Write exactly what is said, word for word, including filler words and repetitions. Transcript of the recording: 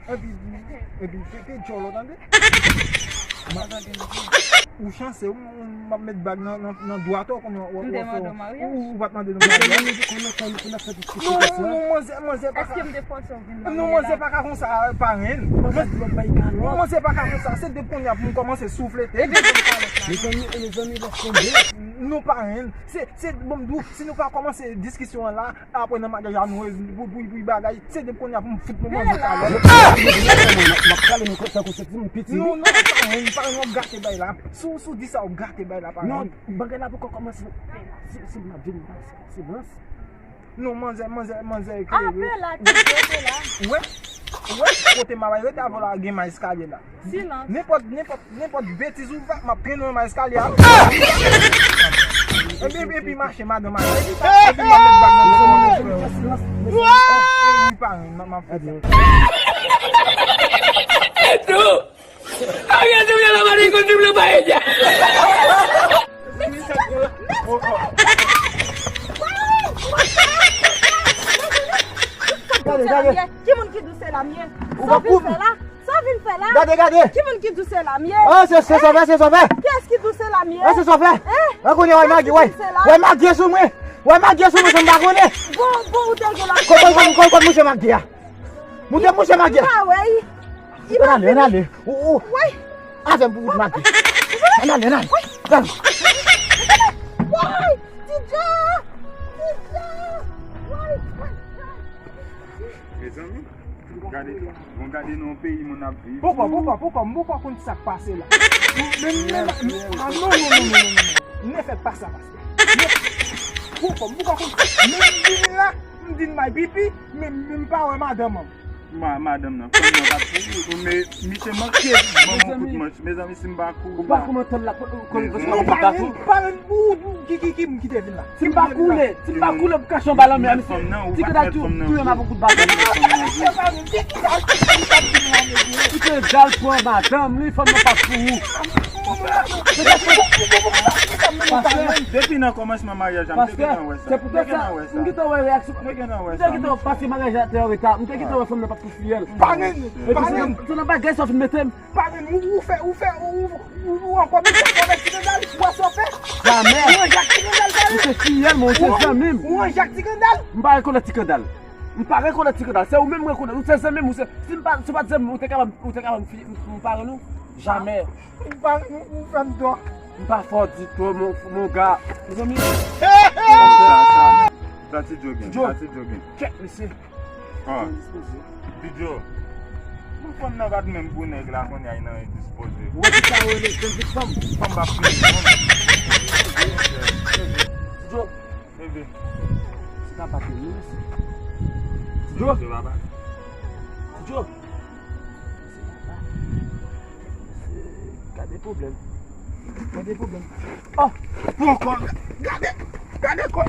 Epi, epi, te, te djòl ou tande. Ou chanse, ou, ou, m ap met bag nan, nan, nan dwat ou kounye a, ou, ou, ou, ou pa t mande nou maryaj. Non, non, non, manzè, manzè pa ka. Non, manzè pa ka konsa, parenn. Manzè pa ka konsa, se depi kounye a pou m kòmanse souflete. Mezanmi, mezanmi, lèse tonbe. Non, parenn. Se, se, bon, m di w, si nou pa kòmanse diskisyon an la, apre nan maryaj la, nou, pou, pou, pou bagay, se depi kounye a pou m fout nou manzè kalòt. M ap pale nou tankou se ti moun piti. Non, non, parenn, parenn, w ap gate bay la. Si w, si w di sa, w ap gate bay la, parenn. Non, bagay la poko kòmanse. Se, se m ap vin la, se, se blan. Non, manzè, manzè, manzè, ke. Ape la, ki kote la? Ou wè? Ou wè? Kote m ap rete avè w la, gen may eskalye la. Silans. Nenpòt, nenpòt, nenpòt betiz ou fè, m ap trennen w nan eskalye a. Epi, epi mache, madanm, mache. Epi, epi m ap met bag nan men w, frè. Epi, parenn, m ap fè sa. Ariel te vle la mari konn vle pa ede. Gade, gade. Ki moun ki di w se lam ye? Ou pa pou. Sa w vin fè la? Sa w vin fè la? Gade, gade. Ki moun ki di w se lam ye? Ah, se, se sovè, se sovè. Kiyès ki di w se lam ye? Ah, se sovè. Ah, kounye a, wè magi, wè. Wè magi sou mwen. Wè magi sou mwen, sa m pa konnen. Bon, bon, ou te gen la. Kote, kote, kote, kote mouche magi a? Moute mouche magi a. M pa wè. Ann ale, ann ale. Ou, ou. Wè. Avè m pou wout magi. Ann ale, ann ale. Ann ale. Wè. Ti Djo! Ti Djo! Wè, wè, wè. Mezanmi, gade, bon, gade nan yon peyi moun ap viv. Poko, poko, poko, m poko konn sa k pase la. Men, men, ah, non, non, non. M ne fè pa sa, pastè. Poko, m poko konn sa. Men m vin la, m di m bay pipi, men, men m pa wè madanm an. Ma-, madanm nan, fanm nan pa t pou ou, men misye manke ban m yon kout manch. Mezanmi, si m pa kouri la. Ou pa kòmanse tann la, kòl, kòl, kòl, kòl, parenn, parenn, ou, ou, ki, ki, ki, ki te vin la? Si m pa koule, si m pa koule, m kache anba lanmè a, misye, ti kandal tou, touye m avèk kout baton. Ti kandal pran madanm li, fanm nan pa t pou ou. Pastè, depi nan kòmansman maryaj la, m te gentan wè sa. Se poutèt sa, m gentan wè reyaksyon. M te gentan wè sa. M te gentan wè paske maryaj la te an reta. M te gentan wè fanm nan pa t pou fiyèl. Parenn, parenn. Se nan bagay sa w fin mete m. Parenn, ou, ou fè, ou fè, ou, ou, ou ankò mete ankò avèk ti kandal, ou wè sa w fè? Jamè. Ou ranje ak ti kandal, parenn. Ou se fiyèl mwen, ou se zanmi m. Ou ranje ak ti kandal? M pa rekonèt ti kandal. M pa rekonèt ti kandal. Se ou menm m rekonèt. Ou se zanmi m, ou se, si m pa, si w pa t zanmi m, ou te ka ban m, ou te ka ban m fi, m, m parenn ou? Jamè. Ou pa, ou, ou fè m tò. M pa fò ditou, mon, mon ga. Mezanmi. Sa, sa, sa ti Djo gen, sa ti Djo gen. Tchèk, mesye. Ah. Ti Djo. Bon, fanm nan pa t menm pou nèg la, kounye a li nan endispoze. Ou wè ki sa yo rele jen vit fanm? Fanm pa fini, non. Ti Djo. Leve. Se pa pa te, wi, mesye. Ti Djo. Se pa pa. Ti Djo. Gade pwoblèm. Gade pwoblèm. Oh! Poko. Gade. Gade kò.